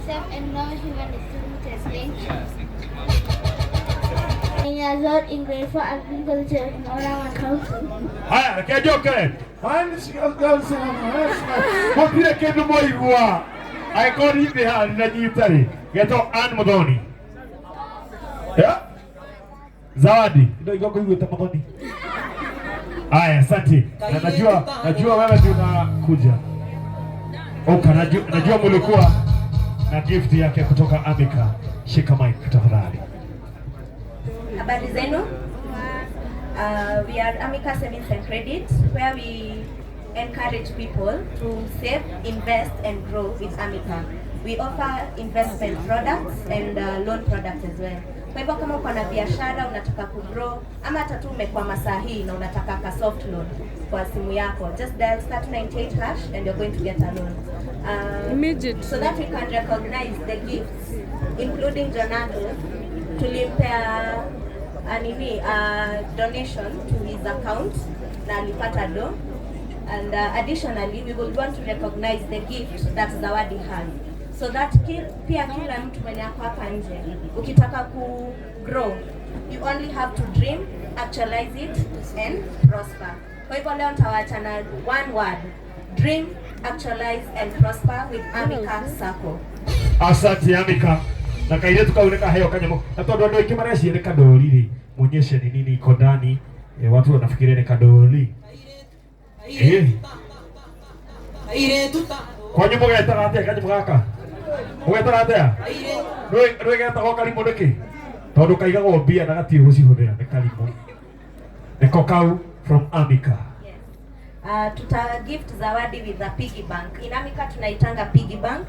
myself and no human is limited. Thank you. 9 years old in grade 4 agriculture in Murang'a County. Haya, reke njoke. Gũtirĩ kĩndũ mwaigua. Angĩkorwo niĩ ndĩ haha ndinanyita rĩ, getwo Ann Muthoni. Yeah? Zawadi, ndio iko kuiguĩte Muthoni. Aya, asante. Na najua wewe ndio unakuja. Oka, najua mulikuwa na gift yake kutoka Amika. Shika mic tafadhali. Habari zenu. We are Amika Savings and Credit, where we encourage people to save, invest, and grow with Amika. We offer investment products and loan products as well. Kwa hivyo kama uko na biashara unataka kugrow ama hata tu umekwama saa hii na unataka ka soft loan kwa simu yako, just dial *98# and you're going to get a loan. Immediately. So that we can recognize the gifts, including Jonathan, tulimpea nini, donation to his account na alipata do, and additionally we would want to recognize the gift that Zawadi has so that pia kila mtu mwenye ako hapa nje, ukitaka ku grow, you only have to dream, actualize it and prosper. Kwa hivyo leo nitawaacha na one word: dream, actualize and prosper with Amika Sacco. Asante Amika. Na kairĩtu kau nĩ kaheo kanyamũ, na tondũ andũ aingĩ mareciria nĩ kadoli rĩ, muonyeshe ni nini iko ndani. Watu wanafikiria ni kadoli. Kwanyu mũgetaga atĩa kanyamũ gaka? Mũgetaga atĩa? Nĩ getagwo karimũ nĩkĩ? Tondũ kaigagwo mbia na gatiũĩ gũcihũthĩra, nĩ karimũ. Nĩko kau from Amika. Yes. Tuta gift Zawadi with a piggy bank. In Amika tunaitanga piggy bank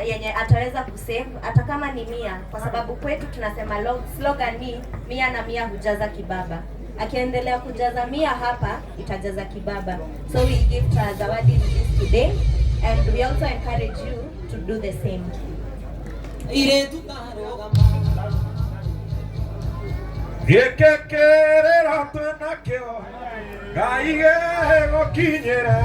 yenye ataweza kusave hata kama ni 100, kwa sababu kwetu tunasema slogan ni 100 na 100 hujaza kibaba. Akiendelea kujaza 100 hapa, itajaza kibaba. So we gift Zawadi with this today and we also encourage you to do the same. Gĩkĩkĩrĩra twĩnakĩo Ngai gĩgũkinyĩre.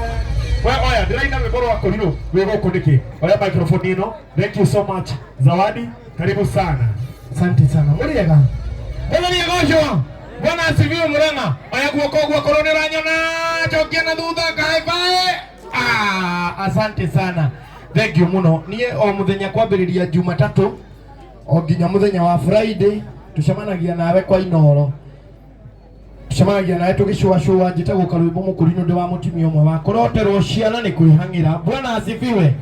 We oya, ndĩraina rwĩmbo rwa kũrirũ wĩ gũkũ nĩkĩ? Oya microphone ĩno. Thank you so much Zawadi, karibu sana. Asante sana. Mũrĩega. Mwathani agocwo. Bwana asifiwe Murang'a. Oya guoko guo korwo nĩ ũranyona, cokia na thutha kae bae. Ah, asante sana. Thank you mũno. Niĩ o mũthenya kwambĩrĩria Jumatatũ o nginya mũthenya wa Friday tucemanagia nawe kwa Inoro. Tucemanagia nawe tũgĩcũacũa. Njĩtagwo Karwĩmbo Mũkũrinũ, ndĩ wa mũtumia ũmwe wa kũroterwo ciana nĩ kwĩhang'ĩra. Bwana asifiwe.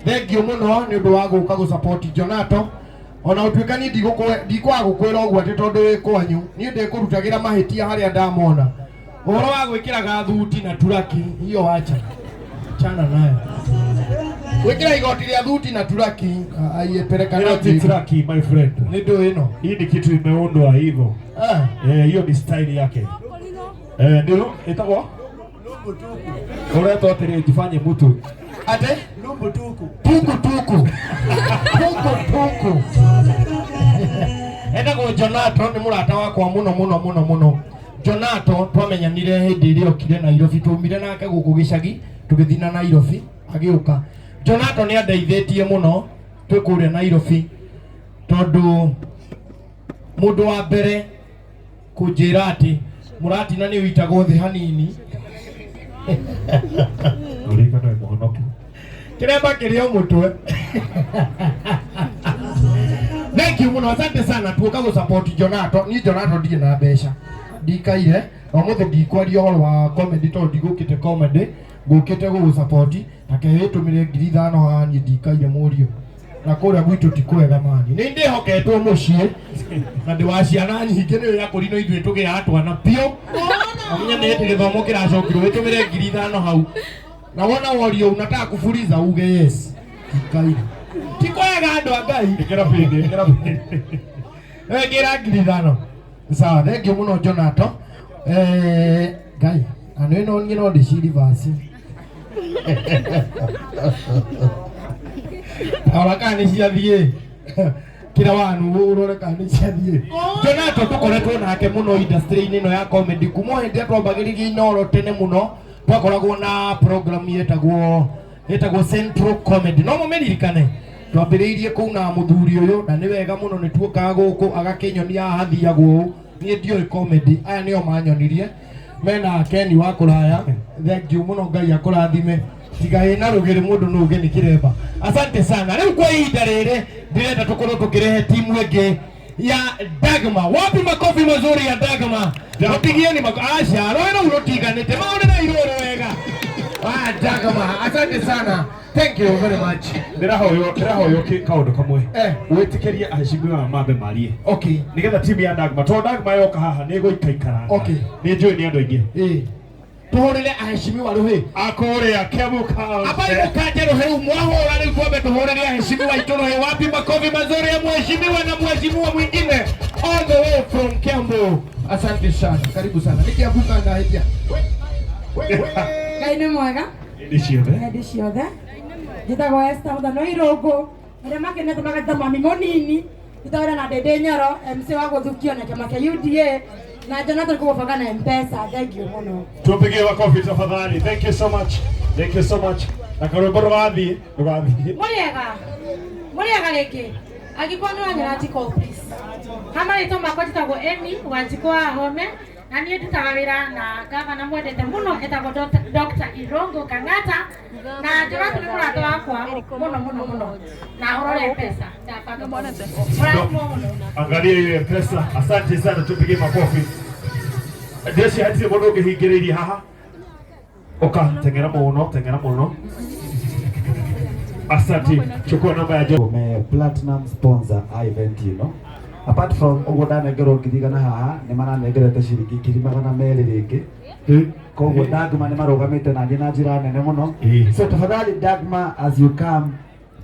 Thank you mũno nĩ ũndũ wa gũka gũ-support Jonato, ona ũtuĩka niĩ ndikwaga gũkwĩra ũguo atĩ tondũ wĩ kwanyu, niĩ ndĩkũrutagĩra mahĩtia harĩa ndamona. Ũhoro wa gwĩkĩraga thuti na turaki, hiyo wacha chana nayo. Gwĩkĩra igoti rĩa thuti na turaki aiepeleka. Ĩno ti traki, my friend. Nĩ ndũ ĩno. Hii ni kitu imeundwa hivyo. Ah. Eh, hiyo ni style yake. Eh, ndio ĩtagwo ũretwo atĩrĩ, jifanye mtu. Ate Lumbutuku. Tuku tuku tuku tuku. Etagwo Jonato, nĩ mũrata wakwa mũno mũno mũno mũno. Jonato twamenyanire hĩndĩ ĩrĩa okire Nairobi, twaumire nake gũkũ gĩcagi tũgĩthiĩ na Nairobi agĩũka. Jonato nĩ andeithĩtie mũno twĩ kũrĩa Nairobi, tondũ mũndũ wa mbere kũnjĩra atĩ mũratina nĩ ũitagwo thĩ hanini. Ũririkane wĩ mũhonoku. Kiremba kĩrĩ o mũtwe. Thank you mũno, asante sana. Tuoka gũ support Jonato. Niĩ Jonato ndirĩ na mbeca, ndikaire na ũmũthĩ ndikwaria ũhoro wa comedy tondũ ndigũkĩte comedy, ngũkĩte gũgũ support. Take wĩtũmĩre 5,000 haha, niĩ ndikaire mũriũ, na kũrĩa gwitũ ti kwega mani, nĩ ndĩhoketwo mũciĩ na ndĩ wa ciana nyingĩ, nĩ ũrĩa kũrino ithuĩ tũgĩaga twana biũ. Amenye nĩ hĩndĩ gĩthomo kĩracokirwo, wĩtũmĩre 5,000 hau na wona worio unataka kufuliza uge yes. Ndikaire, ti kwega, andũ a Ngai. Ĩkĩra pini, ĩkĩra pini. Ĩkĩra 5,000. Sawa, thank you mũno Jonato. Eh, Ngai na nĩ no niĩ no ndĩcirivasi ora kana nĩ ciathiĩ kira wanu urore kana nĩ ciathiĩ. Jonato tũkoretwo nake mũno industry-inĩ ĩno ya comedy kuma o hĩndĩ ĩrĩa twambagĩrĩria Inoro tene mũno. Twakoragwo na program yetagwo Central Comedy, no mũmĩririkane. Twambĩrĩirie kũu na mũthuri ũyũ na nĩ wega mũno nĩ tuokaga gũkũ agakĩnyonia haha hathiagwo ũũ. Niĩ ndiũĩ comedy, aya nĩo manyonirie. Mena Ken wa kũraya, thank you mũno, Ngai akũrathime. Tiga ĩna rũgĩrĩ mũndũ no uge nĩ kĩremba. Asante sana. Rĩu kwa ihinda rĩrĩ ndĩrenda tũkorwo tũkĩrehe timu ĩngĩ ya Dagma. Wapi makofi mazuri ya Dagma? Wapigieni makofi. Aca, rũĩ rũu rũtiganĩte. Maũrĩra irũrũ wega. Ah, Dagma, asante sana. Thank you very much. Ndĩrahoywo kaũndũ kamwe. Eh. Wĩtĩkĩrie aheshimiwa mambe marie. Okay. Nĩgetha timu ya Dagma, tondũ Dagma yoka haha nĩ ĩgũikaikaranga. Okay. Nĩ njũĩ nĩ andũ aingĩ. Eh. Tũhũrĩre aheshimiwa rũhĩ. Akũrĩa Kiambu County. Habari mukanje rũhĩ rũu mwahũra rĩu twambe tũhũrĩre aheshimiwa aitũ rũhĩ. Wapi makofi mazuri ya mheshimiwa na mheshimiwa mwingine all the way from Kiambu. Asante sana. Karibu sana. Nĩ Kiambu kana ndahĩtia? Ngai nĩ mwega. Hĩndĩ ciothe. Hĩndĩ ciothe. Njĩtagwo Esther Mũthano Irũngũ. Arĩa makenete magata mami mũnini. Tũtawĩra na Ndĩndĩ Nyoro, MC wa gũthukio na kĩama kĩa UDA na Jonathan kũgũbanga na M-Pesa. Thank you mũno. Tupigie makofi tafadhali. Thank you so much. Thank you so much. Na karwĩmbo rũgathiĩ, rũgathiĩ. Mũrĩega, mũrĩega rĩngĩ. Angĩkorwo nĩ wanyona njiko please. Ha marĩtwa makwa njĩtagwo Amy Wanjikũ wa Home na niĩ ndutaga wĩra na gavana mwendete mũno etagwo Dr. Irungu Kang'ata na Jonathan nĩ mũrata wakwa mũno mũno mũno na ũrore M-Pesa ndabanga mũrathimwo mũno. Angalia hiyo M-Pesa. Asante sana, tupigie makofi. Ndeci hatirĩ mũndũ ũngĩhingĩrĩirie haha. Ũka, teng'era mũno, teng'era mũno. Asante. Chukua namba ya John. Me platinum sponsor a event ĩno. Apart from ũguo ndanengerwo 100,000 haha, nĩ maranengerete ciringi 200,000 rĩngĩ. Koguo Dagma nĩ marũgamĩte naniĩ na njĩra nene mũno. So tafadhali Dagma, as you come,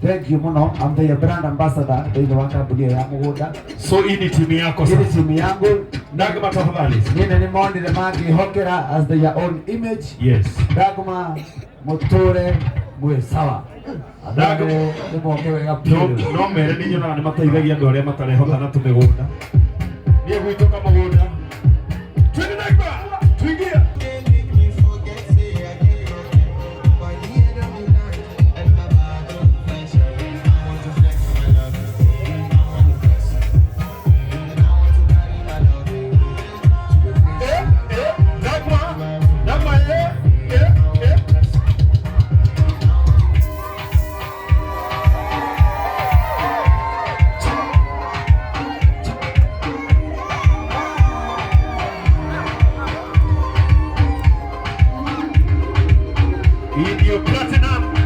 thank you mũno. I'm the brand ambassador thĩinĩ wa kambuni ĩyo ya mũgũnda. So hii ni timu yako Hii ni sasa. timu yangu. Dagma tafadhali. Niĩ nĩ monire mangĩhokera as their own image. Yes. Dagma mũtũre mwĩ sawa. Andũ nĩ moke wega No, biũ. no mere nĩ nyonaga nĩ mateithagia andũ arĩa matarehota na tũmĩgũnda. Niĩ gwitũ kamũgũnda. Twende Dagma, tuingie. Eh, eh, Dagma, Dagma, eh, eh, eh. Hii ndio Platinum.